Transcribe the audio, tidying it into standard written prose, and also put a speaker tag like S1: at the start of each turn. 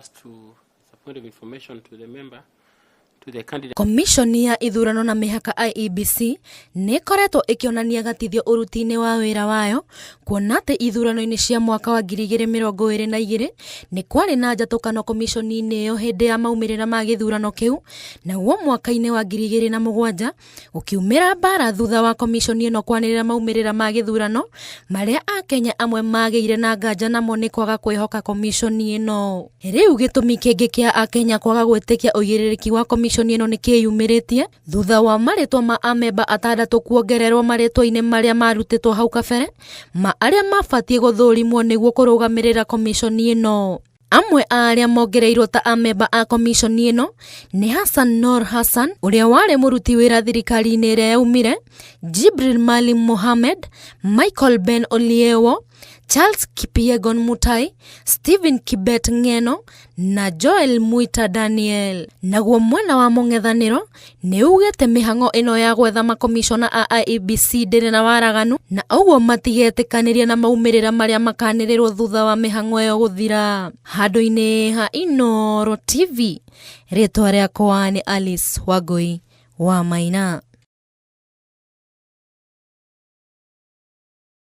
S1: Just to, as a point of information to the member, to the candidate.
S2: Komiconi ya ithurano na mĩhaka IEBC nĩ ĩkoretwo ĩkĩonania gatithio ũruti-inĩ wa wĩra wayo kuona atĩ ithurano-inĩ cia mwaka wa 2022 nĩ kwarĩ na njatũkano komiconi-inĩ ĩyo hĩndĩ ya maumĩrĩra ma gĩthurano kĩu, naguo mwaka-inĩ wa 2007 gũkiumĩra mbaara thutha wa komiconi ĩno kwanĩrĩra maumĩrĩra ma gĩthurano marĩa Akenya amwe magĩire na nganja namo nĩ kwaga kwĩhoka komiconi ĩno. Rĩu gĩtũmi kĩngĩ kĩa Akenya kwaga gwĩtĩkia ũigĩrĩrĩki wa komiconi ĩno nĩ kĩyumĩrĩtie thutha wa marĩtwa ma amemba atandatũ kuongererwo marĩtwa-inĩ marĩa marutĩtwo hau kabere ma arĩa mabatiĩ gũthũrimwo nĩguo kũrũgamĩrĩra komiconi ĩno. Amwe a arĩa mongereirwo ta amemba a komiconi ĩno nĩ Hassan Noor Hassan ũrĩa warĩ mũruti wĩra thirikari-inĩ ĩrĩa yaumire, Jibril Maalim Mohamed, Michael Ben Oliewo, Charles Kipyegon Mutai, Stephen Kibet Ng'eno na Joel Mwita Daniel. Naguo mwena wa mũng'ethanĩro nĩ ugĩte mĩhang'o ĩno ya gwetha makomishona a IEBC ndĩrĩ na waraganu na ũguo matigetĩkanĩria na maumĩrĩra marĩa makanĩrĩrwo thutha wa mĩhang'o ĩyo gũthira. Handũ-inĩ ha Inooro TV, rĩtwa rĩakwa nĩ Alice Wangũi wa Maina.